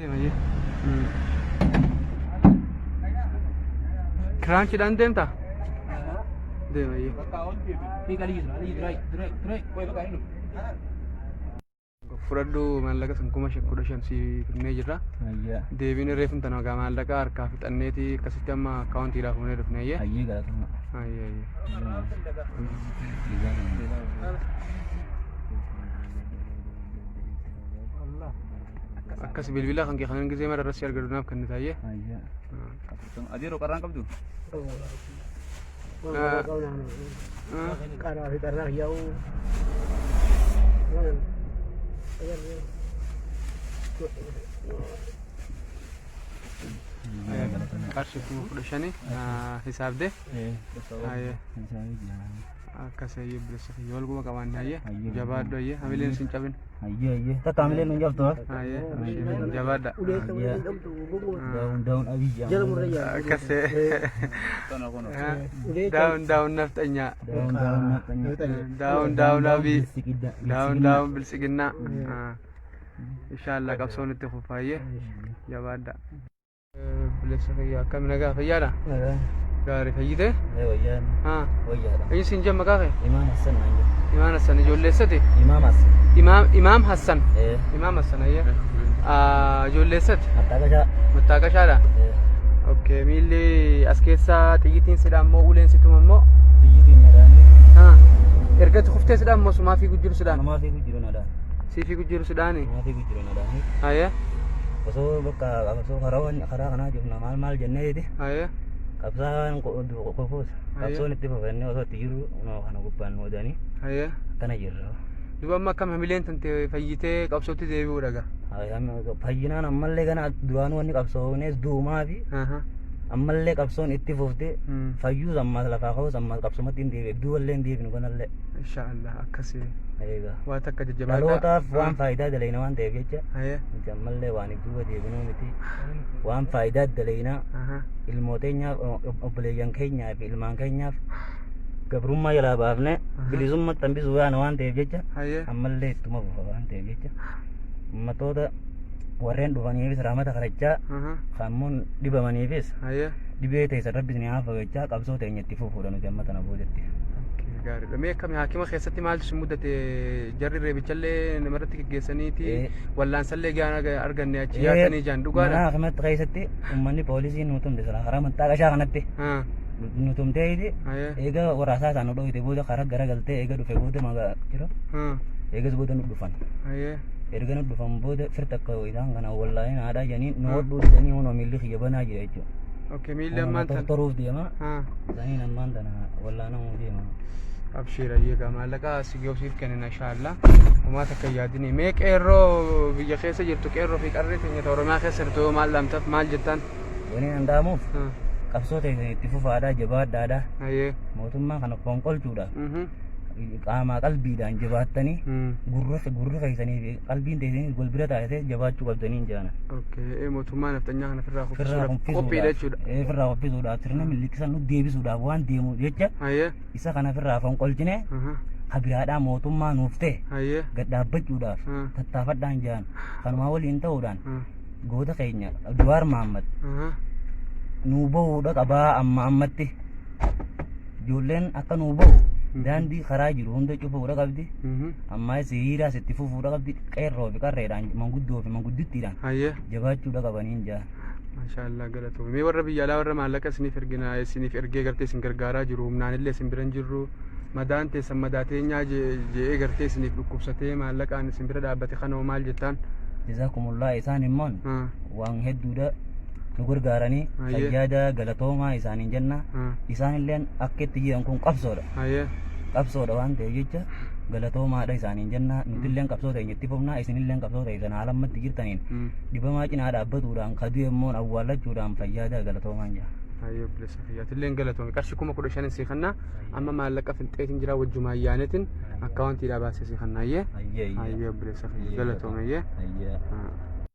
Deema jee. Kiraanchiidhaan deemta? Deema jee. Fudhadhu maallaqa sun 5,015 si finnee jirra. Ayyaa. Deebiin reefun tana egaa maallaqa harkaa fixanneeti akkasitti amma akkaawuntiidhaa fuunee dhufne ayyee. Ayyee galatoomaa. Ayyee ayyee. Akkas bilbila kan kee kanan gisee mara irratti si argadu naaf kennita ayyee. Ayyaa. Adeeroo qarraan qabdu? Qaraa fi qarraa yaa'uu. Qarshii 15,000 hisaabdee. Ayyee. Akkas ayyee obboleessa kiyya wal quba qabaanne ayyee. Jabaadhu ayyee hamileen sin cabin. Ayyee ayyee. Takka hamileen nu jabtu. Ayyee jabaadha. Daawun daawun abiyyi. Jala murra yaa. Akkas daawun daawun nafxanyaa. Daawun daawun nafxanyaa. Daawun daawun abii. Bilisiqidda. Daawun daawun bilisiginnaa. Inshaallah qabsoon itti fufa ayyee. Jabaadha. Obboleessa kiyya akkam nagaa fayyaadha? Gaarii fayyitee? Wayyaan. Haa. Wayyaadha. Eenyu siin jedhan maqaa kee? Imaam Hassan naan jedhu. Imaan Hassan ijoolleessati? Imaam Hassan. Imaam Imaam Hassan. Ee. Imaam Hassan ayyee. Ijoolleessati? Mattaaqashaa. Mattaaqashaadha? Ee. Okay miilli as keessaa xiyyitiin sidha ammoo uleen situma immoo. Xiyyitiin nadaanii. Haa. Erga itti kuftee sidha ammoo sumaa fiigu jiru sidhaan. Namaa fiigu jiru nadaan. Sii fiigu jiru sidhaani. Namaa fiigu jiru nadaanii. Ayyee. Osoo bakka osoo karaa karaa kanaa jirna maal maal jenneeti. Ayyee. Qabsaan qofuus qabsoon itti fufannee osoo itti jiru kana gubbaan nu odanii Ayyee. akkana jirra. Duba amma akkam hamileen tante fayyitee qabsootti deebi'uu dhaga. Fayyinaan ammallee gana duraanuu wanni qabsoonees duumaa fi ammallee qabsoon itti fufte fayyuus ammaas lafaa ka'uus ammaas qabsumatti hin deebi'e duuballee hin deebinu kanallee. Inshaallah akkasii. Egaa. Waa takka jajjabaadhaa. Dhalootaaf waan faayidaa dalayna waan ta'eef jecha Ayyee. nuti ammallee waan if duuba deebinuu miti waan faayidaa dalayna ilmoo teenyaaf obboleeyyan keenyaa fi ilmaan keenyaaf gabrummaa jalaa baafne bilisummatti hambisuu yaana waan ta'eef jecha Ayyee. ammallee ittuma fufa waan ta'eef jecha ummatoota warreen dhufaniifis rahmata kadhachaa kammuun dhibamaniifis Ayyee. dhibee teessan rabbi isin haa fayyachaa qabsoo teenya itti fufuudha nuti amma tana boodetti. Gaariidha. Mee akkami haakima keessatti maaltu si mudate jarri reebichallee namarratti geggeessaniiti wallaansallee gaana arganne achi yaatanii jaan Mana dhugaadha. haakimatti keessatti uummanni poolisiin nu tumte sana karaa maxxaaqashaa kanatti nu tumteeti eega waraasaa isaan nu dhoyite booda karaa garagaltee eega dhufe booda magaa jira eegas booda nu dhufan. Erga nu dhufan booda firta akka isaan kana wallaahin haadhaa jedhanii nu hodhuu didanii hunoo miilli kiyya banaa jira jechuudha. Okay miilli ammaan tan. Tortoruuf deema. Saniin ammaan tana wallaanamuu deema. Abshiir ayyee gaa maallaqa si siif kennina inshaalla. Homaa takka hin yaadini. Mee qeerroo biyya keessa jirtu qeerroo fi qarree teenya ta Oromiyaa keessa jirtu yoo maal dhaamtaf maal jettaan? Wani an dhaamuuf qabsoo teessan itti fufaadhaa jabaadhaadhaa Ayyee. mootummaa kana fonqolchuudhaaf qaamaa qalbiidhaan jabaattanii gurra gurra keessanii fi qalbiin teessanii wal bira taasisee jabaachuu qabdanii jaana. Okay, mootummaa nafxanyaa kana ofirraa Firraa kuffisuudhaaf qophiidha jechuudha. Firraa kuffisuudhaaf sirna miliqsan nu deebisuudhaaf waan deemu jecha Ayyee. isa kana firraa fonqolchine habiraadhaa mootummaa nuuf ta'e Ayyee. gad dhaabbachuudhaaf tattaafadhaan jaan kanumaa waliin ta'uudhaan goota keenya Jawaar Mahaammad nuu bahuudha qabaa amma ammatti ijoolleen akka nuu bahu daandii karaa jiru hunda cufuudha qabdi ammaas hiriiraas itti fufuudha qabdi qeerroo fi qarreedhaan manguddoo fi manguddittiidhaan Hayyee. jabaachuudha qabaniin jaa. Maashaallah galatoomi. Mee warra biyya alaa warra maallaqa isiniif ergina isiniif ergee gartee isin gargaaraa jiru humnaan illee isin bira hin jirru madaan teessan madaa teenyaa je'ee gartee isiniif dhukkubsatee maallaqaan isin bira dhaabbate kanoo maal jettaan? Jazakumullah isaan immoon waan hedduudha nu gargaaranii fayyaada galatoomaa isaaniin jenna isaan illeen akka itti jiran kun qabsoodha qabsoodha waan ta'eef jecha galatoomaadha isaaniin jenna nuti illeen qabsoo teenya itti fufnaa isin illeen qabsoo teessan haala ammatti jirtaniin dhibamaa cinaa dhaabbatuudhaan kaduu immoon awwaallachuudhaan fayyaada galatoomaan jira. Hayyee obboleessa kiyya atilleen galatoomi qarshii 15,000 sii kanna amma maallaqa finxeetiin jira wajjumaan yaanetin akkaawuntiidhaa baasee sii kanna hayyee. Hayyee Hayyee obboleessa kiyya galatoomi hayyee. Hayyee.